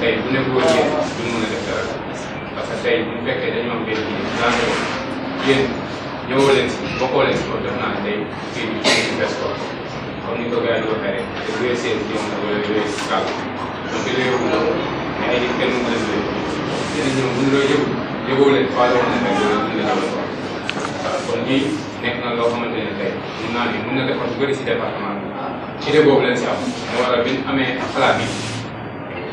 tey bu nekk woon yéen duñ mën a def dara parce que tey bu fekkee dañu am benn daanaka yéen ñëwoo leen si bokkoo leen si loolu def naa ne tey kii bi ci Fesco comme ni ko gars yi di waxee rek te wéer seen ñoom la wala wéer si kàlla donc léegi mais ay nit kenn mën a leen yéen ñoom bu ñu la yëgoo leen faale woon na rek loolu mën na jàll ko waaw kon lii nekk na loo xamante ne tey mun naa ne mun na defar lu bëri si département bi idée boobu leen si am moo waral bi ñu amee xalaat bi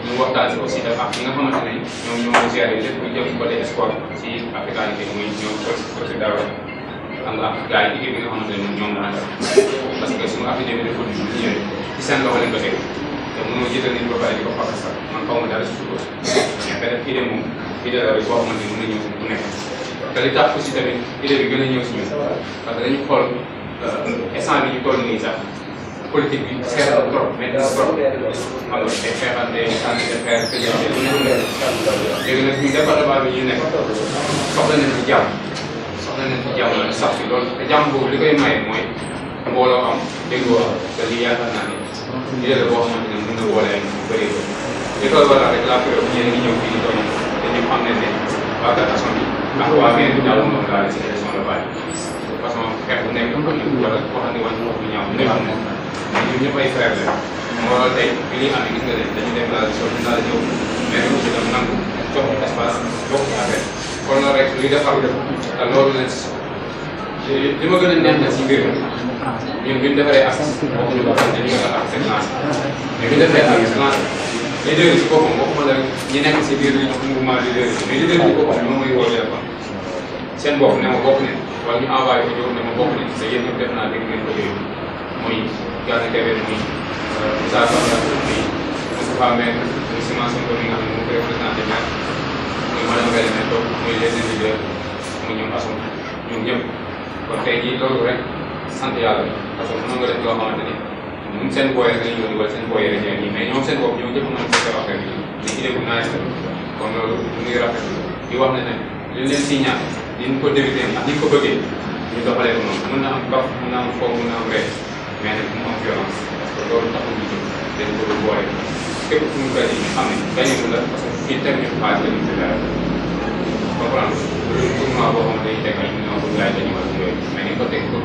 ñu waxtaan si aussi def ak ñi nga xamante ne ñoom ñoo géré lépp lu jëm si côté sport si africanité muy ñoom côté daaw am nga ak gars yi équipe bi nga xamante ne ñoom la àndal parce que suñu activité de foot bi ñu ñëwee ci seen loxo lañ ko teg te mënoo jiital nit ba pare di ko fakk sax man xaw ma dara si suuf mais peut-être idée moom idée la rek boo xamante ne mën na ñëw si ku nekk te li tax aussi tamit idée bi gën a ñëw si ñun parce que dañu xool instant bi ñu toll nii sax politique bi seer na trop métti na trop xam nga day feexante santé de fer présidentiel bu ñu léegi nag ñu département bi ñu nekk soxla nañ ci jàmm soxla nañ ci jàmm la sax si loolu te jàmm boobu li koy maye mooy mbooloo am déggoo am te lii yaakaar naa ne idée la boo xamante ne mën na boole ñu bëri ko li koy waral rek la preuve ñeen ngi ñëw fii di tooñ te ñu xam ne ne waa Katason bi ndax waa ngeen jàll moom laale si élection locale de façon xeex bu nekk wala wax ni wàññi wax bu ñaaw ñu xam ne mais ñun ñëpp ay frère la moo waral tey bi lii amee gis nga ne dañu def la sol naa la ñëw mais aussi tam nangu jox ñu espace bokk ci affaire kon loolu rek luy defar te loolu lañ si li ma gën a neex na si mbir mi ñun bi ñu defaree accès waxuñu ko xam ne dañu ko accès lancé mais bi ñu defaree accès lancé leader yi si boppam waxuma la ñi nekk si biir mouvement leader yi mais leader yi boppam moom mooy woo téléphone seen bopp ne ma bokk ne wala ñu envoyé ko jóg ne ma bokk ne te yéen ñëpp def naa dégg ngeen ko yooyu muy Gana Kébé muy Moussa Soxna muy Moustapha Mbengue muy Ciment Sonko mi nga xam ne moo koy représenté maire muy madame Belle Neto muy les leaders muy ñoom Assou ñun ñëpp kon tey jii loolu rek sant yàlla parce que mën nga def loo xamante ni ñun seen booyee dañuy yónni wala seen booyee dañuy nii mais ñoom seen bopp ñoom ñëpp mën nañu ko affaire bi ni idée bu naaj la kon loolu ñu ngi rafet di wax ne ne li leen si ñaan ni ñu ko débuté ak ni ñu ko bëggee ñu doxalee ko noonu mën na am kaf mën na am foog mën na am ree mais nag mu am violence parce que loolu taxul ñu jóg dañ ko doon boole képp fu mu gën ñu xam ne gañe mu la parce que fii teg ñu xaaj la ñu fi dara comprendre loolu tournoi boo xam ne dañuy teg ay millions bu gaay dañu war yooyu mais ni ko teg ko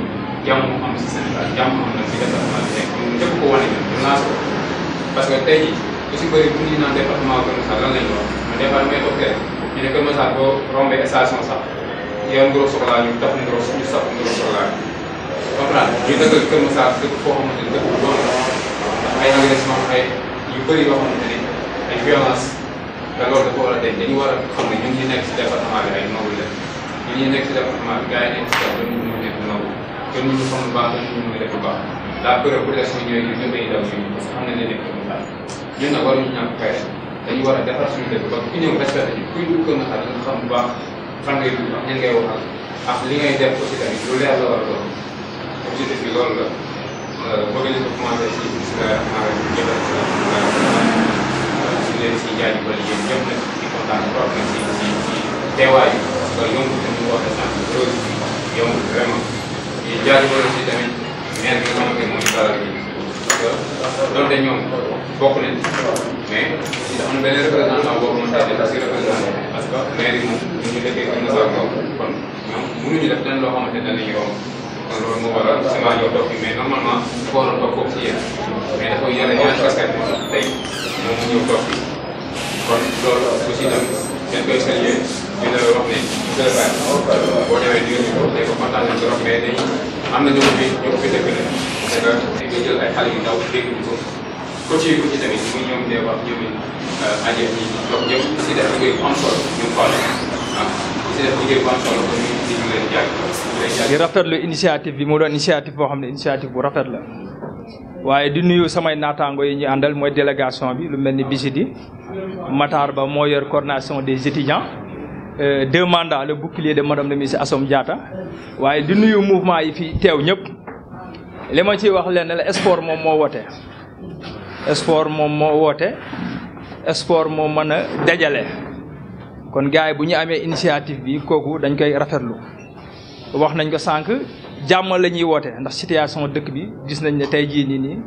jàmm am si Sénégal jàmm am na si département bi nekk ñun ñëpp ko wane ñu lancé ko parce que tey jii lu si bëri bu ñu naan département Kër Massar lan la ñu wax mais des fois may toog ñu ne Kër Massar boo rombee station sax yow ngoro soxlaa ñu tax ngoro ñu sax ngoro soxlaa comprendre ñu dëggal Kër Massar dëkk foo xamante ne dëkk bu doon ndax ay agression ay yu bëri yoo xamante ne ay violence te loolu dafa war a denc dañu war a xam ne ñun ñi nekk si département bi ay noobu la ñun ñi nekk si département bi gars yi nekk si département bi ñu nekk noobu kenn ñu xam lu baax kenn ñu def lu baax la preuve pour élection ñëwee ñun ñëpp dañuy daw si parce que xam nañ ne nekk Kër Massar ñun nag waruñu ñàkk fay dañu war a defar suñu dëkk ba ku ñëw respecté ñu kuy dugg Kër Massar nga xam bu baax fan ngay dugg ak ñan ngay waxal ak li ngay def aussi tamit lu leer la war a doon objectif bi loolu la bëgg nañ ko commencé si bisimilah jëfal si leen si jaajëfal yéen ñëpp nag di kontaan trop nag si teewaay bi parce que yomb tamit wax na sànq loolu yomb vraiment di jaajëfal aussi tamit maire bi nga xamante ne mooy dalal bi parce que donte ñoom bokk nañ mais aussi dafa am benn représentant boo xamante ne dafa si représenté parce que maire yi moom ñu dëkkee Kër Massar kon ñoom mënuñu def lenn loo xamante ne danañu romb kon loolu moo waral sama ñëw toog fi mais normalement dafa waroon toog foofu si yéen mais dafa yore ñaari casquette moo tax tey moom mu ñëw toog fi kon loolu aussi tamit dañ koy saluer di la wax ne monsieur le maire boo demee di ko day ko kontaan nañ trop mais dañ am na ñu ko fi dëkk la parce que dañ koy jël ay xale yu ndaw dégg ko coach yi ko ci tamit muy ñoom day wax ñoom aje ñi donc ñëpp si def liggéey bu am solo ñu xool si def liggéey bu am solo kon ñu ngi leen jaay di rafetlu initiative bi mu doon initiative boo xam ne initiative bu rafet la waaye di nuyu samay naataango yi ñu àndal mooy délégation bi lu mel ni Bisidi Matar Ba moo yor coordination des étudiants 2 mandats le bouclier de madame le ministre Assom Diatta waaye di nuyu mouvement yi fi teew ñëpp li ma ciy wax leen la sport moom moo woote sport moom moo woote sport moo mën a dajale kon gars yi bu ñu amee initiative bi kooku dañ koy rafetlu wax nañ ko sànq jàmm la ñuy woote ndax situation dëkk bi gis nañ ne tey jii nii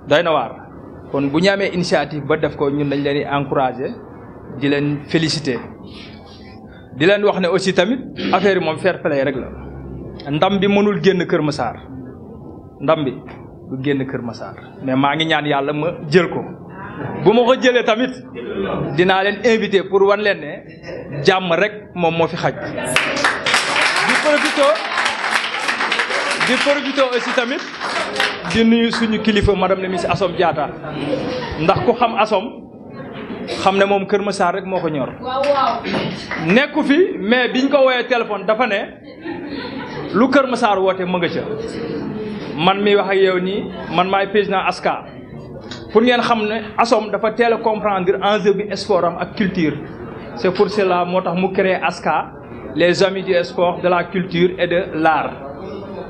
doy na waar kon bu ñu amee initiative ba def ko ñun dañ leen di encourager di leen féliciter di leen wax ne aussi tamit affaire yi moom fair play rek la ndam bi mënul génn Kër Massar ndam bi du génn Kër Massar mais maa ngi ñaan yàlla ma jël ko bu ma ko jëlee tamit dinaa leen inviter pour wan leen ne jàmm rek moom moo fi xaj di profité aussi tamit di nuyu suñu kilifa madame le ministre Assome Diatta ndax ku xam Assome xam ne moom Kër Massar rek moo ko ñor nekku fi mais biñ ko woowee téléphone dafa ne lu Kër Massar woote mu nga ca man mi wax ak yow nii man maay président ASCA pour ngeen xam ne Assome dafa teel a comprendre enjeu bi sport am ak culture c'est pour cela moo tax mu créé ASCA les amis du sport de la culture et de l'art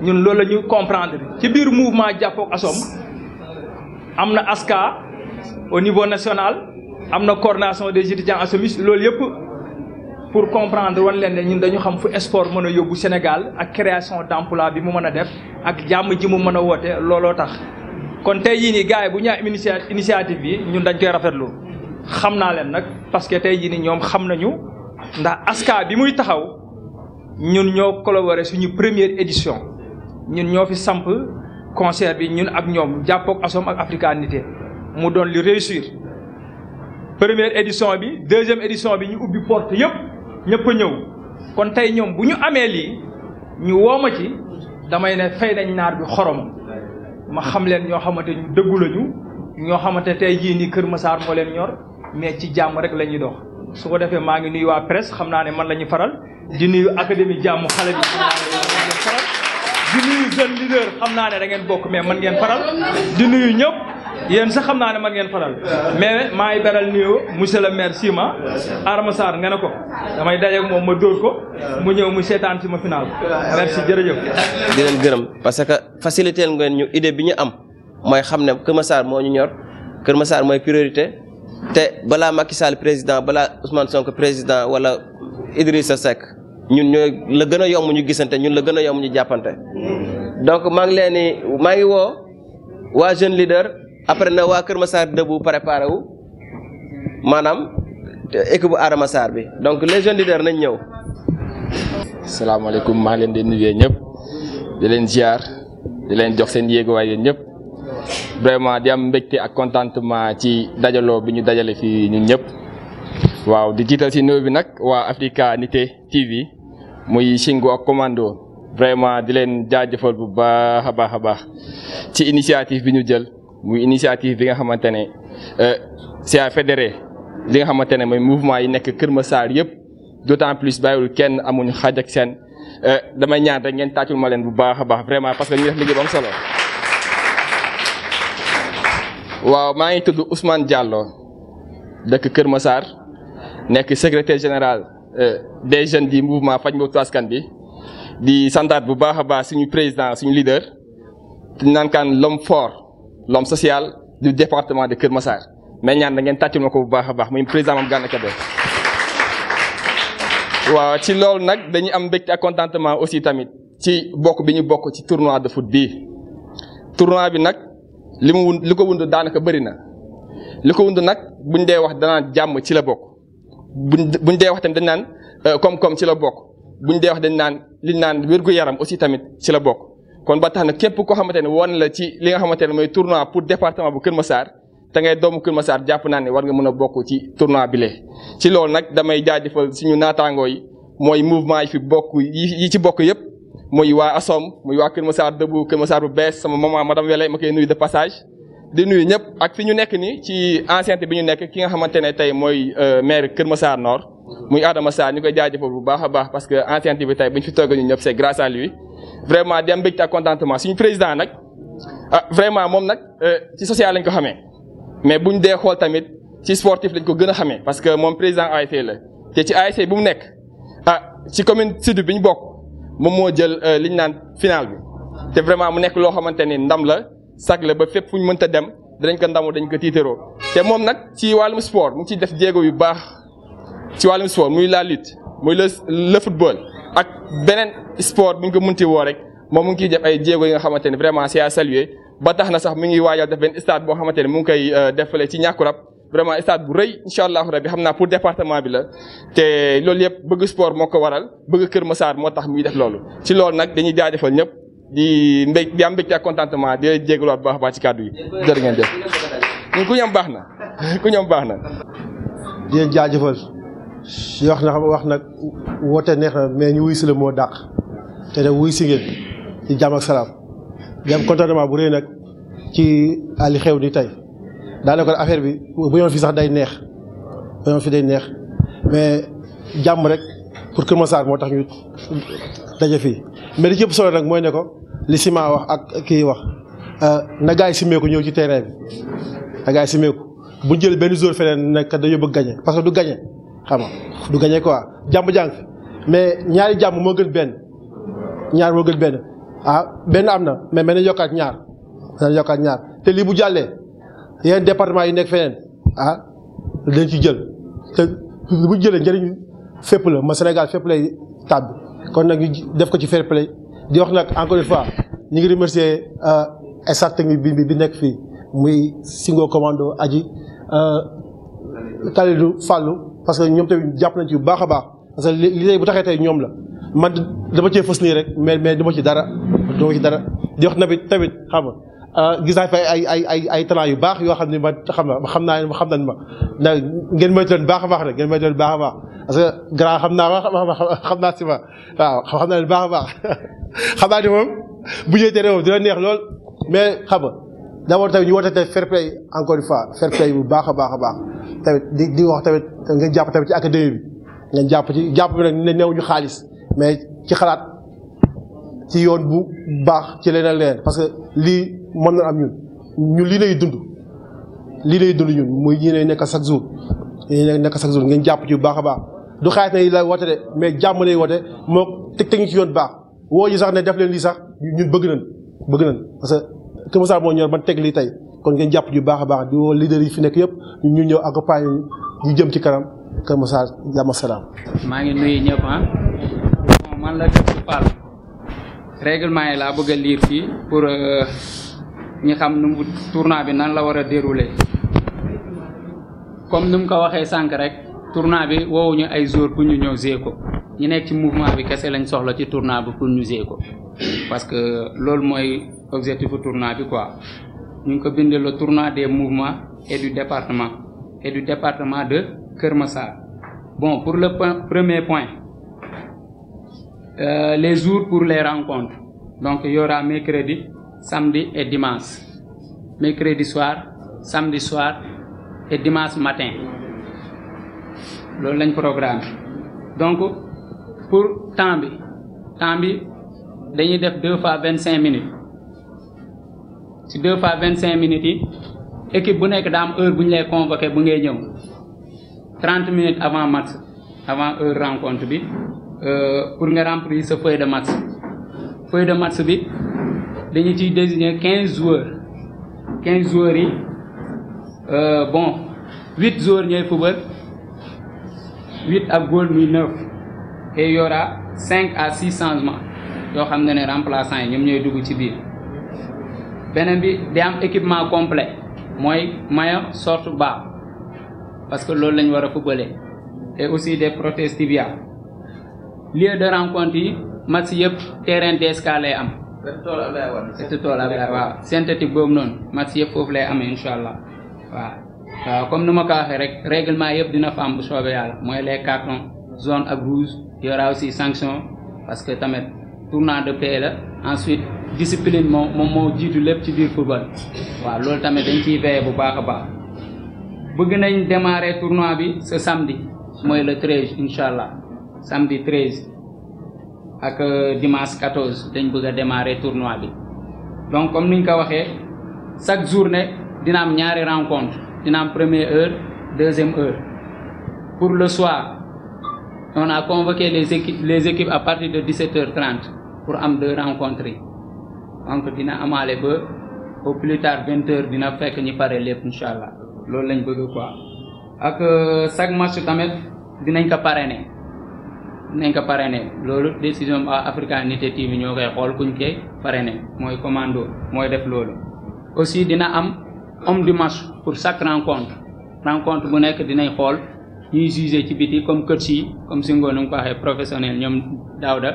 ñun loolu la ñu comprendre ci biir mouvement jàppook Assome am na ASCA au niveau national am na coordination des étudiants assomistes loolu yëpp pour comprendre wan leen ne ñun dañu xam fu sport mën a yóbbu Sénégal ak création d'emploi bi mu mën a def ak jàmm ji mu mën a woote looloo tax kon tey jii nii gars yi bu ñu initiative bi ñun dañ koy rafetlu xam naa leen nag parce que tey jii nii ñoom xam nañu ndax ASCA bi muy taxaw ñun ñoo collaboré suñu première édition ñun ñoo fi samp concert bi ñun ak ñoom jàppook Assome ak Africanité mu doon li réussir première édition bi deuxième édition bi ñu ubbi porte yëpp ñëpp a ñëw kon tey ñoom bu ñu amee lii ñu wooma ci damay ne fay nañ naar bi xorom ma xam leen ñoo xamante ñu dëggu lañu ñoo xamante tey jii nii Kër Massar moo leen ñor mais ci jàmm rek la ñuy dox su ko defee maa ngi nuyu waa presse xam naa ne man la ñu faral di nuyu académie jàmm xale bi xam naa ne man ngeen faral di nuyu jeune leader xam naa ne da ngeen bokk mais man ngeen faral di nuyu ñëpp yéen sax xam naa ne man ngeen faral mais maa ngi beral nuyu monsieur le maire Sima Adama Sarr nga ne ko damay dajeeg moom ma dóor ko mu ñëw mu seetaan ci ma final merci jërëjëf. di leen gërëm parce que facilité ngeen ñu idée bi ñu am mooy xam ne Kër Massar moo ñu ñor Kër Massar mooy priorité te balaa Macky Sall président balaa Ousmane Sonko président wala Idrissa Seck ñun ñooy la gën a yomb ñu gisante ñun la gën a yomb ñu jàppante donc maa ngi woo waa jeune leader. après na waa Kër Massar debout préparé wu maanaam équipe bu Adama Sarr bi donc les jeunes leaders nañ ñëw. salaamaaleykum maa ngi leen di nuyu ñëpp di leen ziar di leen jox seen yéeguwaay yéen ñëpp vraiment di am mbégte ak contentement ci dajaloo bi ñu dajale fii ñun ñëpp. waaw di jiital si nuyu bi nag waa Africanité TV muy Shingo ak Commando vraiment di leen jaajëfal bu baax a baax ci initiative bi ñu jël. muy initiative bi nga xamante ne c'est à fédérer li nga xamante ne mooy mouvement yi nekk Kër Massar yëpp d'autant plus bàyyiwul kenn amuñu xaaj ak seen damay ñaan rek ngeen tàccul ma leen bu baax a baax vraiment parce que ñu def liggéey bu am solo. waaw maa ngi tudd Ousmane Diallo dëkk Kër Massar nekk secrétaire général des jeunes du mouvement Faj Mbootu Askan bi di santaat bu baax a baax suñu président suñu leader te naan kaan l'homme fort. l'homme social du département de Kër Massar mais ñaan da ngeen tàccul ma ko bu baax a baax muy président Mame Gana Kébé waaw ci loolu nag dañuy am mbégte ak contentement aussi tamit ci bokk bi ñu bokk ci tournoi de foot bii tournoi bi nag li ko wund daanaka bëri na li ko wund nag buñ dee wax danaan jàmm ci la bokk buñ dee wax tamit dañ naan koom-koom ci la bokk buñ dee wax dañ naan liñ naan wér-gu-yaram aussi tamit ci la bokk kon ba tax na képp koo xamante ne woon la ci li nga xamante ne mooy tournoi pour département bu Kër Massar te ngay doomu Kër Massar jàpp naa ne war nga mën a bokk ci tournoi bi lee ci loolu nag damay jaajëfal suñu naataangoo yi mooy mouvement yi fi bokk yi ci bokk yëpp muy waa Assome muy waa Kër Massar debout Kër Massar bu bees sama maman madame Wele ma koy nuyu de passage di nuyu ñëpp ak fi ñu nekk nii ci enceinte bi ñu nekk ki nga xamante ne tey mooy maire Kër Massar Nord muy Adama Sarr ñu koy jaajëfal bu baax a baax parce que enceinte bi tey bu ñu fi toog ñu ñëpp c'est grâce à lui vraiment di am mbégte ak contentement suñu président nag vraiment moom nag ci social lañ ko xamee mais buñ dee xool tamit ci sportif lañ ko gën a xamee parce que moom président ASC la te ci ASC bu mu nekk ci commune sud bi ñu bokk moom moo jël liñ naan final bi te vraiment mu nekk loo xamante ni ndam la sag la ba fépp fu ñu mënta dem dinañ ko ndamu dañ ko tiitaroo te moom nag ci wàllum sport mu ngi ciy def jéego yu baax ci wàllum sport muy la lutte muy le football ak beneen sport bu ñu ko mënti woo rek moom mu ngi ciy def ay jéego yi nga xamante ne vraiment c'est à saluer ba tax na sax mi ngi waajal def benn stade boo xamante ne mu ngi koy defale ci Niakoulrab vraiment stade bu rëy incha allahu rabi xam naa pour département bi la te loolu yëpp bëgg sport moo ko waral bëgg Kër Massar moo tax muy def loolu. ci loolu nag dañuy jaajëfal ñëpp di am mbégte ak contentement di leen jégaluwaat bu baax a baax ci kàddu yi jërë ngeen jëf. ku ñoom baax na ku ñoom baax na. di leen jaajëfal di wax nag woote neex na mais ñu wuy si la moo dàq te nag wuy si ngeen ci jàmm ak salaam di am contentement bu rëy nag ci li xew ni tey daanaka affaire bi bu yoon fi sax day neex bu yoon fi day neex mais jàmm rek pour Kër Massar moo tax ñu daje fii mais li ci ëpp solo nag mooy ne ko li Sima wax ak kii wax na gaa yi simeeku ñëw ci terrain bi na gaa yi simeeku bu ñu jël benn jour feneen nekk dañoo bëgg gagné parce que du gagné xam nga du gagné quoi jàmm jàng fi mais ñaari jàmm moo gën benn ñaar moo gën benn benn am na mais nañ yokkaat ñaar te lii bu jàllee yeneen département yi nekk feneen dañ ci jël te bu jëlee njëriñ fépp la ma Sénégal fépp lay tàbbi kon nag ñu def ko ci fair play di wax nag encore une fois ñu ngi remercier staff technique bi nekk fii muy Singo Commando Aji Kalidou Fallou parce que ñoom tamit jàpp nañ ci bu baax a baax parce que li tey bu taxee tey ñoom la man dama cee fës nii rek mais duma ci dara di wax tamit xam nga gis naa fi ay talent yu baax yoo xam ne man xam nañ ma ngeen moytu leen baax a baax rek ngeen moytu leen baax a baax parce que grand xam naa si ma waaw xam naa leen baax a baax xam naa ni moom bu ñëwee tere moom dina neex lool mais xam nga d'abord tamit ñu woote tamit fair play encore une fois fair play bu baax a baax a baax tamit di wax tamit ngeen jàpp tamit ci académie bi ngeen jàpp bi nag ne neew ñu xaalis mais ci xalaat ci yoon bu baax ci leneen parce que lii mën na am ñun lii lay dund ñun muy ñi ne nekk chaque jour ngeen jàpp ci bu baax a baax du xaalis ne la woote de mais jàmm lay woote moo teg ñu ci yoon baax woo ñu sax ne def leen lii sax ñun bëgg nañ parce que Kër Massar moo ñor ban teg lii tey kon ngeen jàpp ci bu baax a baax di woo leader yi fi nekk yëpp ñu ñëw accompagner ñu jëm ci kanam Kër Massar jàmm salaam. maa ngi nuyu ñëpp man la Dëkk Fall règlement yi laa bëgg a lire fii pour ñi xam nu mu tournoi bi nan la war a dérouler comme ni mu ko waxee sànq rek tournoi bi woowuñu ay joueurs pour ñu ñëw jouer ko ñu nekk ci mouvement bi kese lañ soxla ci tournoi bi pour ñu jouer ko parce que loolu mooy objectif du tournoi bi quoi ñu ngi ko bindee le tournoi des mouvements et du département de Kër Massar. Bon, pour le premier point, les jours pour les rencontres. Donc il y aura mercredi, samedi et dimanche. Mercredi soir, samedi soir et dimanche matin. C'est le programme. Donc pour temps bi dañuy def 2 fois 25 minutes. Si 2 fois 25 minutes yi équipe bu nekk daa am heure bu ñu lay convoqué bu ngay ñëw 30 minutes avant match avant heure rencontre bi pour nga remplir sa feuille de match bi dañu ciy désigner 15 joueurs yi bon 8 joueurs ñooy football 8 ak góol muy 9 et il y aura 5 à 6 changements yoo xam ne remplaçants yi ñoom ñooy dugg ci biir beneen bi day am équipement complet mooy maillot short bas parce que loolu lañ war a footballer et aussi des prothèses tibiales lieu de rencontre yi match yëpp terrain DSK lay am. wetu tool Ablaye waaw synthétique boobu noonu match yëpp foofu lay amee incha allah waaw comme ni ma ko waxee rek règlement yëpp dina fa am bu soobee yàlla mooy les cartons jaune ak rouge y aura aussi sanction parce que tamit tournoi de paix la ensuite discipline moom moo jiitu lépp ci biir football waaw loolu tamit dañ ciy veiller bu baax a baax bëgg nañ démarrer tournoi bi ce samedi mooy le 13 incha allah samedi 13 ak dimanche 14 dañ bëgg a démarrer tournoi bi donc comme niñ ko waxee chaque journée dina am ñaari rencontre dina am première heure deuxième heure pour le soir on a convoqué les équipes à partir de 17h30 pour am 2 rencontres donc dina amaale ba au plus tard 20h dina fekk ñi pare lépp incha allah loolu lañ bëgg quoi ak chaque match tamit dinañ ko parrainer loolu décision Africanité TV ñoo koy xool kuñ koy parrainer mooy commando mooy def loolu aussi dina am homme du match pour chaque rencontre bu nekk dinañ xool ñuy juger ci biti comme coach yi comme si ngoo nu mu ko waxee professionnel ñoom Daouda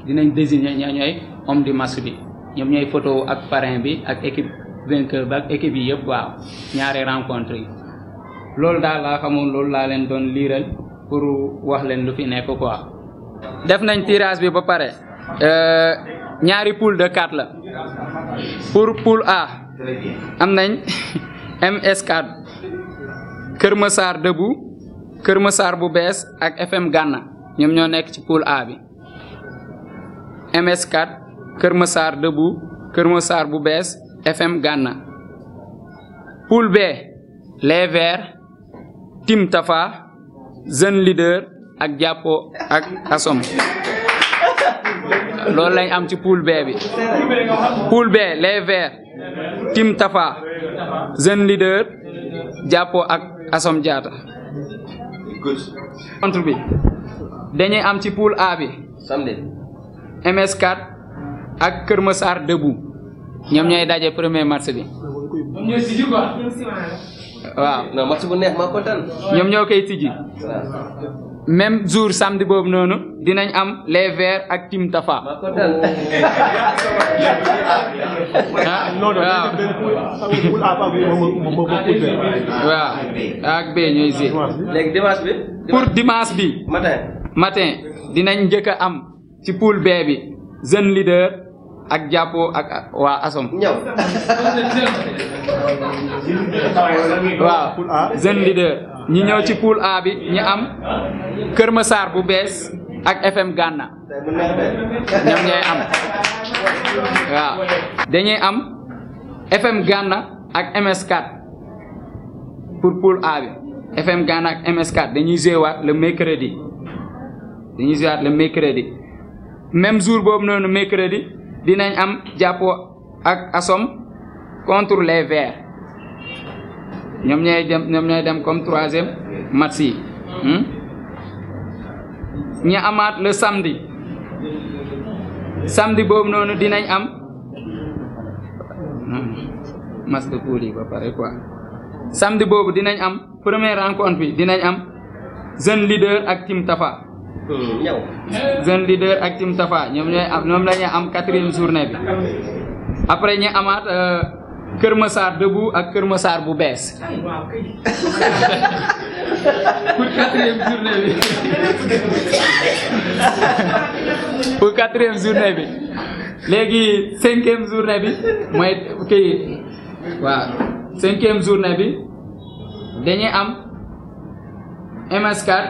dinañ désigner ña ñooy homme du match bi ñoom ñooy photo ak parrain bi ak équipe vainqueur bi ak équipe yi yëpp waaw ñaari rencontre yi loolu daal laa xamoon loolu laa leen doon liiral pour wax leen lu fi nekk quoi. def nañ tirage bi ba pare ñaari poule de 4 la pour poule A am nañ MS4 Kër Massar Debout Kër Massar bu bees ak FM Gànna ñoom ñoo nekk ci poule A bi MS4 Kër Massar Debout Kër Massar bu bees FM Gànna poule B les Verts Team Tafa Jeune Leader ak Jàppo ak Asom loolu lañ am ci poule B bi poule B les Verts Team Tafa Jeune Leader Jàppo ak Asom Diatta contre bi dañuy am ci poule A bi samedi MS4 ak Kër Massar Debout ñoom ñooy daje premier match bi waaw non match bu neex maa kontaan. ñoom ñoo koy tijji même jour samedi boobu noonu dinañ am les Verts ak Team Tafa maa kontaan. waaw ak B ñooy G. léegi dimanche bi. pour dimanche bi matin dinañ njëkk a am ci poule B bi Jeune Leader ak Jàppo ak waa Asom. ñëw. waaw Jeune Leader ñi ñëw ci poule A bi ñi am Kër Massar bu bees ak FM Gànna ñoom ñooy am waaw dañuy am FM Gànna ak MS4 pour poule A bi FM Gànna ak MS4 dañuy jouer waat le mercredi même jour boobu noonu mercredi dinañ am Jàppo ak Asom contre les Verts ñoom ñooy dem comme troisième match yi ñi amaat le samedi boobu noonu dinañ am match de poule yi ba pare quoi samedi boobu dinañ am première rencontre bi dinañ am Jeune Leader ak Team Tafa Jeune Leader ak Team Tafa ñoom la ñuy am 4e journée bi après ñi amaat Kër Massar Debout ak Kër Massar bu bees pour 4e journée bi pour 4e journée bi léegi 5e journée bi mooy kii waaw 5e journée bi dañuy am MS4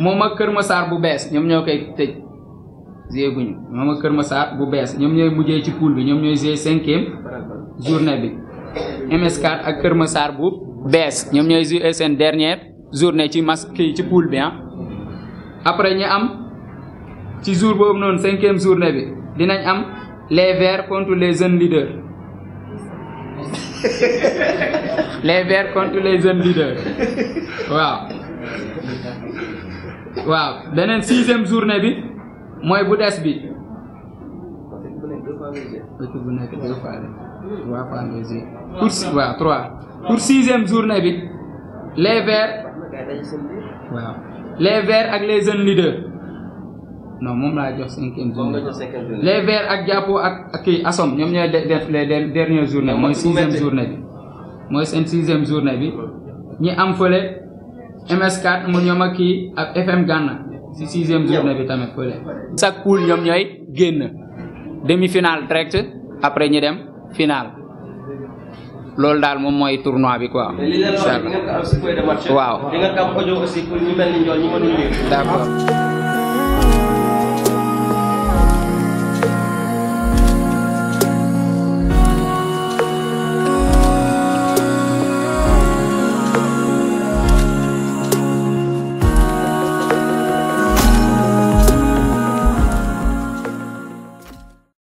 moom ak Kër Massar bu bees ñoom ñoo koy tëj jéeguñu moom ak Kër Massar bu bees ñoom ñooy mujjee ci poule bi ñoom ñooy jouer 5e journée bi MS4 ak Kër Massar bu bees ñoom ñooy jouer seen dernière journée ci ci poule bi après ñu am ci jour boobu noonu 5e journée bi dinañ am les Verts contre les Jeunes Leaders les Verts contre les Jeunes Leaders waaw beneen 6e journée bi mooy bu des bi bu nekk 2 fois 3 pour 6e journée bi les Verts ak les Jeunes Leaders non moom laa jox 5e journée les Verts ak Jàppo ak kii Asom ñoom ñooy def les dernières journées mooy 6e journée bi mooy seen 6e journée bi ñi am fële MS4 mu ñoom ak kii ak FM Gànna ci 6e journée bi tamit fële chaque poule ñoom ñooy génn demi-finale direct après ñu dem finale loolu daal moom mooy tournoi bi quoi. Inch'Allah waaw. waaw. di nga am audio aussi pour ñu mel ni ñoom ñu mënul lire. D'accord.